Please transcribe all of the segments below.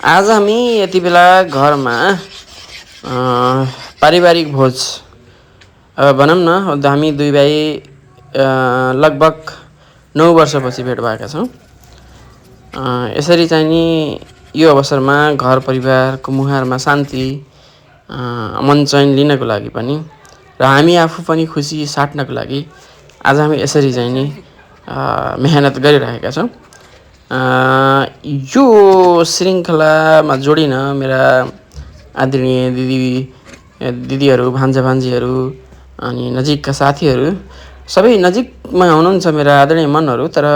आज हामी यति बेला घरमा पारिवारिक भोज भनौँ न हामी दुई भाइ लगभग 9 वर्षपछि भेट भएका छौँ। यसरी चाहिँ नि यो अवसरमा घर परिवारको मुहारमा शान्ति मन चैन लिनको लागि पनि र हामी आफू पनि खुसी साट्नको लागि आज हामी यसरी चाहिँ नि मेहनत गरिरहेका छौँ। यो श्रृङ्खलामा जोडिन मेरा आदरणीय दिदीहरू भान्जा भान्जीहरू अनि नजिकका साथीहरू सबै नजिकमा हुनुहुन्छ मेरा आदरणीय मनहरू, तर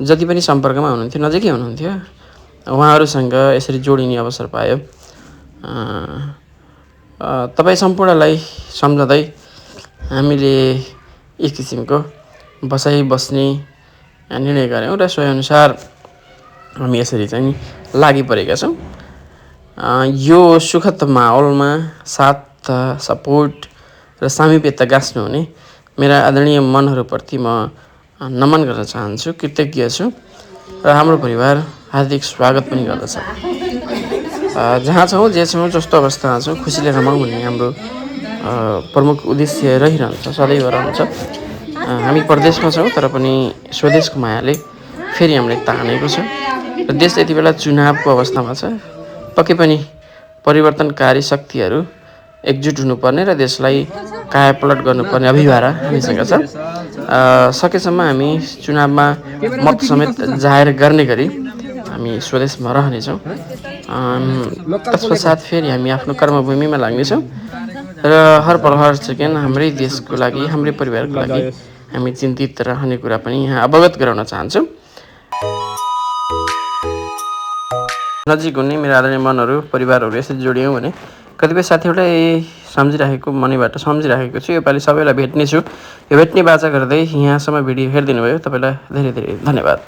जति पनि सम्पर्कमा हुनुहुन्थ्यो नजिकै हुनुहुन्थ्यो उहाँहरूसँग यसरी जोडिने अवसर पायो। तपाईँ सम्पूर्णलाई सम्झँदै हामीले एक किसिमको बस्ने निर्णय गऱ्यौँ र सोही अनुसार हामी यसरी चाहिँ लागि परेका छौँ। यो सुखद माहौलमा साथ सपोर्ट र सामिप्यता गाँच्नु हुने मेरा आदरणीय मनहरूप्रति म नमन गर्न चाहन्छु, कृतज्ञ छु र हाम्रो परिवार हार्दिक स्वागत पनि गर्दछ। जहाँ छौँ जे छौँ जस्तो अवस्थामा छौँ खुसीले रमाउँ भन्ने हाम्रो प्रमुख उद्देश्य रहिरहन्छ, सदैव रहन्छ। हामी परदेशमा छौँ तर पनि स्वदेशको मायाले फेरि हामीलाई तानेको छ र देश यति बेला चुनावको अवस्थामा छ। पक्कै पनि परिवर्तनकारी शक्तिहरू एकजुट हुनुपर्ने र देशलाई कायापलट गर्नुपर्ने अभिभारा हामीसँग छ। सकेसम्म हामी चुनावमा मत समेत जाहेर गर्ने गरी हामी स्वदेशमा रहनेछौँ। तत्पश्चात फेरि हामी आफ्नो कर्मभूमिमा लाग्नेछौँ र हर पल हर सेकेन्ड हाम्रै देशको लागि हाम्रै परिवारको लागि हामी चिन्तित रहने कुरा पनि यहाँ अवगत गराउन चाहन्छौँ। नजिक हुने मेरा आदरणीय मनहरू परिवारहरू यसरी जोडियौँ भने कतिपय साथीहरूलाई सम्झिराखेको मनैबाट सम्झिराखेको छु। योपालि सबैलाई भेट्नेछु। यो भेट्ने बाचा गर्दै यहाँसम्म भिडियो हेरिदिनु भयो, तपाईँलाई धेरै धेरै धन्यवाद।